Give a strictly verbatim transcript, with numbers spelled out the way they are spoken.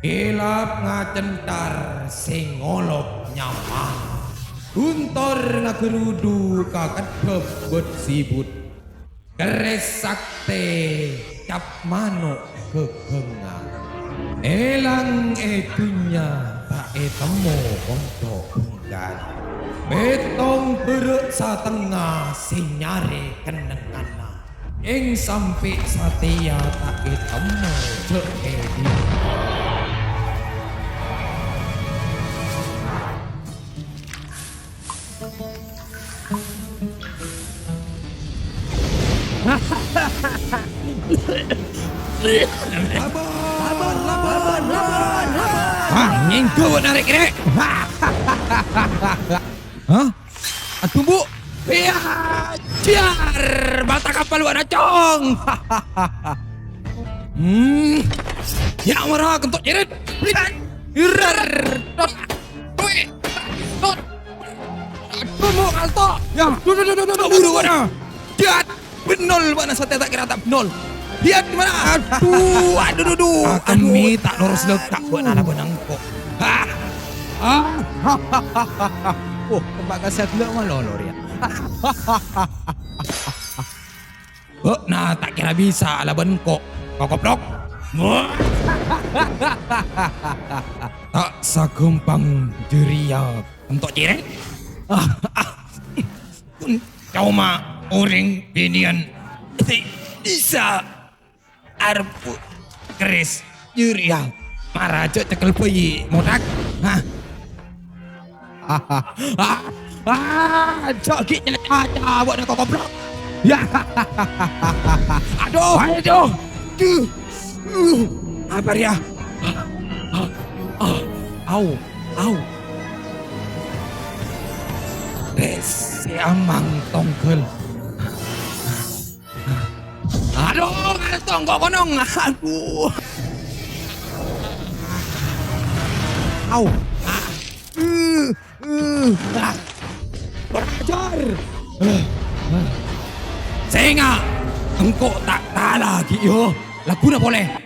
Kèlap ngacenthar sè ngolok nyamana. Ghuntor ngaghârudu ka keddhep bât sibut. Kerrès saktè cap mano' ghâghângnga. Èlang è dhunnya ta' ètemmo onto' bhungkana. Pèttong bârâ' satengnga sè nyarè kennengnganna. Èng sampè' satèya ta' ètemmo jhâ' è dhimma. Hah, nyènggu narèk rèk. Hah? Aduh, Bu. Iya, jar. Bata kapal wa' nacong. Hmm. Ya, mara kentok ceret. Irar. Tot. Tot. Aduh, Bu, kalto. Ya. Duh, duh, duh, duh, duh, duh. Buru, buru. Jat. Benol bâ'na satèya ta' kèra ta' benol. Lihat di mana? Aduh, aduh, aduh, aduh. Akemmi ta' loros lekka' bâ'na la bân engko'. Hah. Ah. Oh, kemma' ka sè gellâ' malolo rèya. Bâ'na ta' kèra bisa la bân engko'. Kokoplok. Ta' saghâmpang jârèya, Ento' Cireng. Coma orèng binèyan sè bisa arebbhu' kerrès jârèya. Mara jhâ' cekel bhâi, mothak. Hah? Ah, jhâ' ghi' nyèlè' caca bâ'na kokoplok. Ya. Aduh, aduh. Duh. Uh, apa rèya? Ah, ah, au, au. Rèsè amang tongghâl. Aduh, ngantos tongko' konong. Aduh. Au. Ah. Uh, uh, ah. Kurang ajar. Sènga', engko' ta' tala ghi' yo. Lagghuna polè.